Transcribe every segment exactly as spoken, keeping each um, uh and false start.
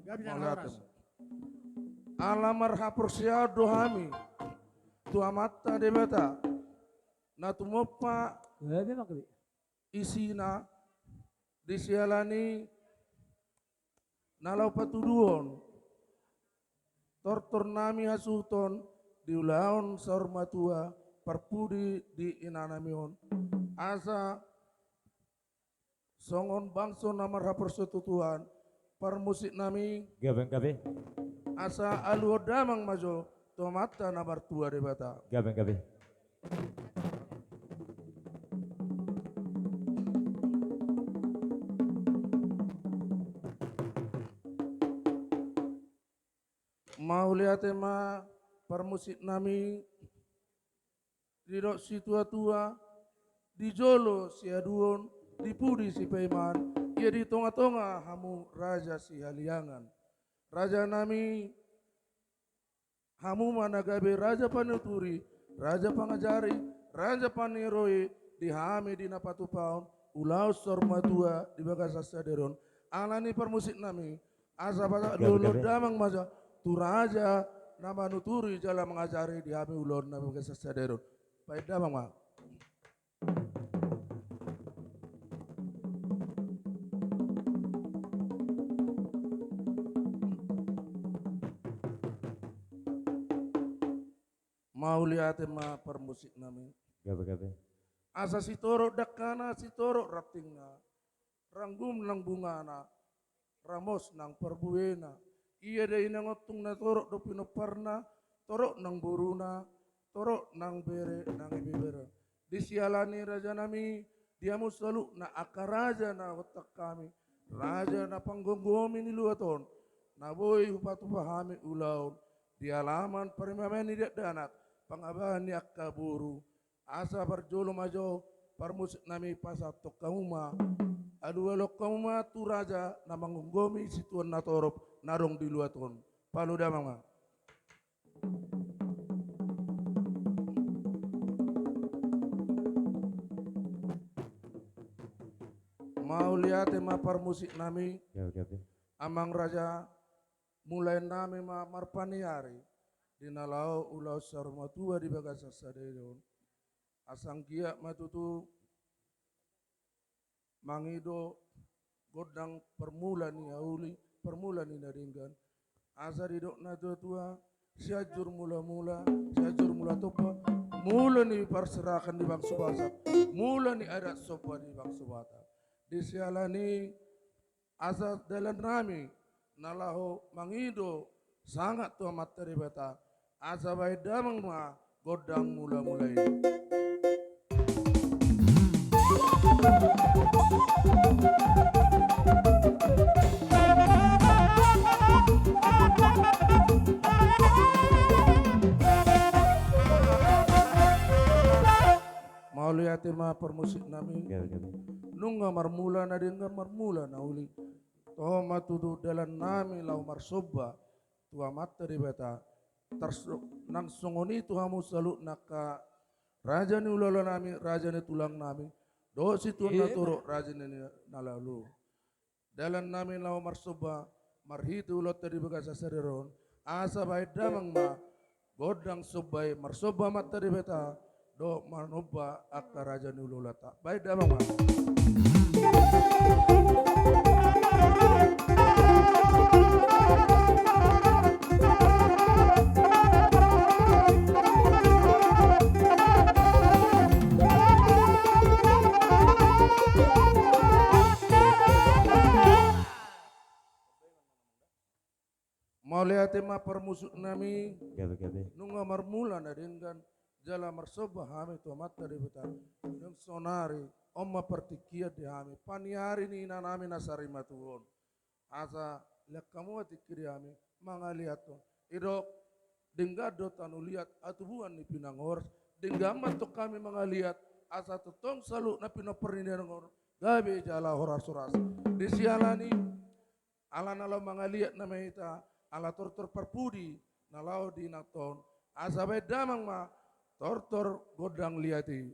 Gabe. Mauliate. Ala marhaporseaon do hami tu Amanta Debata na tumompa. Gabe, gabe. Isina, di siala ni na laho patuduhon tortor nami hasuhuton di ulaon saur matua parpudi di ina nami on. Asa songon bangso na marhaporseaon tu Tuhan, parmusik nami. Gabe, gabe. Asa aluhon damang ma jo tu Amanta na martua Debata. Gabe, gabe. Mauliate ma parmusik nami. Didok situatua, di jolo siaduon, di pudi sipaimaon, ia di tongatonga hamu raja sihaliangan. Raja nami, hamu ma na gabe raja panuturi, raja pangajari, raja paniroi di hami di na patupaon ulaon saur matua di bagasan sadari on. Ala ni parmusik nami, asa pasa lolo damang ma jo tu raja na manuturi jala mangajari di hami ulaon na bagasan sadari on. Baen damang ma. Mauliate ma parmusik nami. Gabe, gabe. Asa sitorop dangkana, sitorop rantingna, ranggum nang bungana, ramos nang parbuena. Ia do inangontung na torop do pinomparna, torop nang boruna, torop nang bere nang ibebere. Di siala ni raja nami, di hamu saluhutna angka raja na gontak hami, raja na panggomgomi ni luat on, na boi hupatupa hami ulaon di alaman parimameon ni dakdanak, pangabahan ni angka boru. Asa parjolo ma jo parmusik nami pasahathon hamu ma, alualuhon hamu ma tu raja na manggomgomi situan na torop na adong di luat on. Palu damang ma. Mauliate ma parmusik nami. Gabe, gabe. Amang raja, mulai nami ma marpaniari di na laho ulaon saur matua di bagasan sadari on. Asa anggiat ma tutu mangido gondang parmula ni na uli, parmula ni na denggan. Asa didok na tuatua, Sianjur Mulamula, Sianjur Mula Tompa, mula ni parserahan ni bangso Batak, mula ni adat somba ni bangso Batak. Di siala ni asa dalan nami na laho mangido sangap tu Amanta Debata, asa baen damang ma gondang mulamula i. Mauliate ma parmusik nami. Gabe, gabe. Nunga marmula na denggan, marmula na uli. Toho ma tutu dalan nami laho marsomba tu Amanta Debata. Tarso-, nang songon i tu hamu saluhutna angka raja ni hulahula nami, raja ni tulang nami, dohot situan na torop raja ni na lalu. Dalan nami laho marsomba marhite ulaonta di bagasan sadari on, asa baen damang ma gondang somba i, marsomba Amanta Debata dohot manomba angka raja ni hulahulanta. Baen damang ma. Mauliate ma parmusik nami. Gabe, gabe. Nunga marmula na denggan jala marsomba hami tu Amanta Debata. Nang sonari on ma partingkian di hami, paniari ni ina nami na sarimatua on. Asa lean hamu ma tingki di hami mangaliathon. Didok, denggan do tano liat hatubuan ni pinangoras. Denggan ma tong hami mangaliat asa tongtong saluhutna pinompar ni na denggan on gabe jala horas-horas. Di siala ni ala na laho mangaliat nama hita, ala tortor parpudi na laho diinangkon, asa baen damang ma tortor gondang liat i.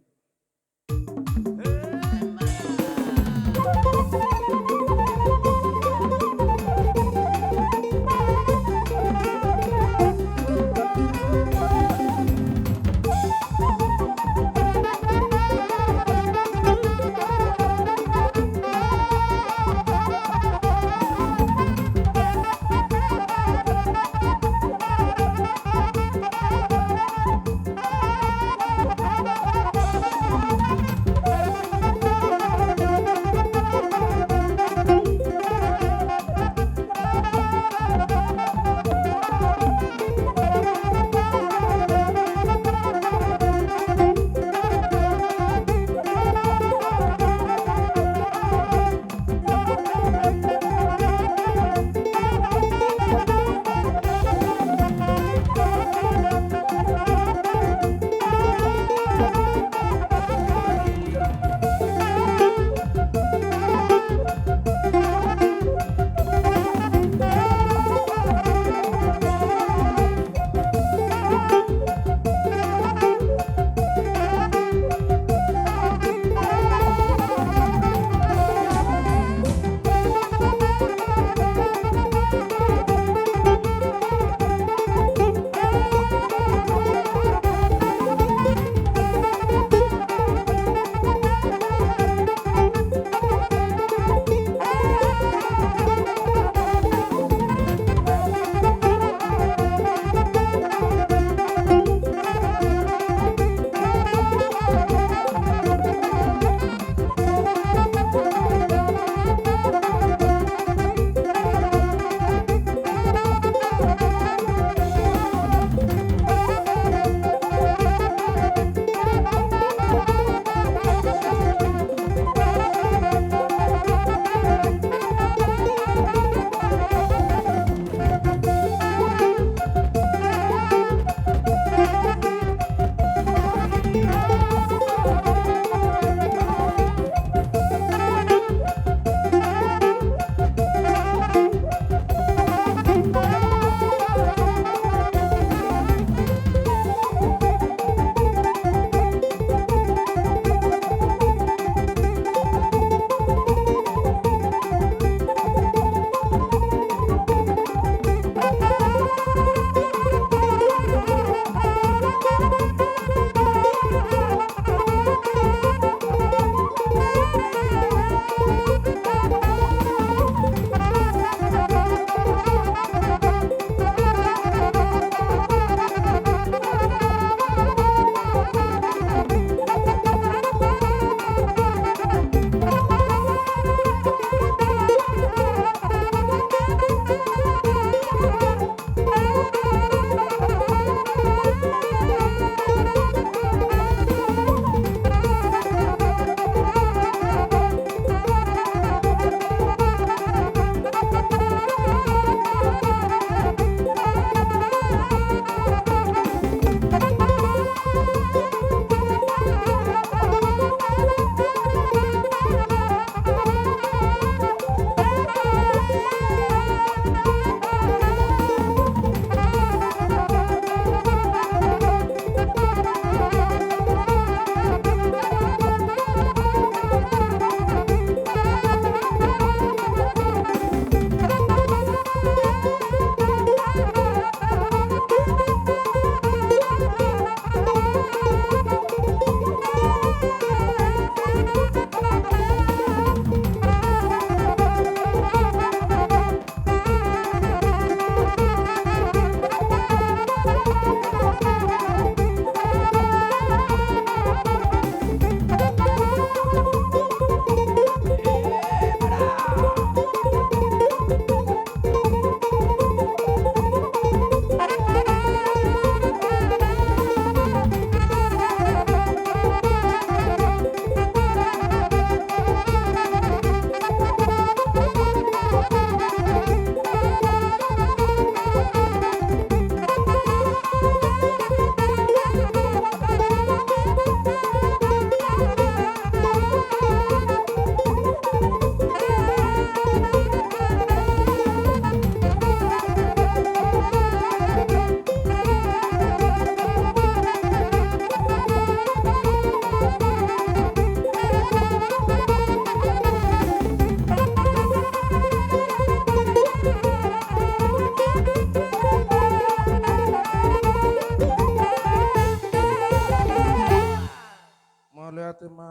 Mauliate ma.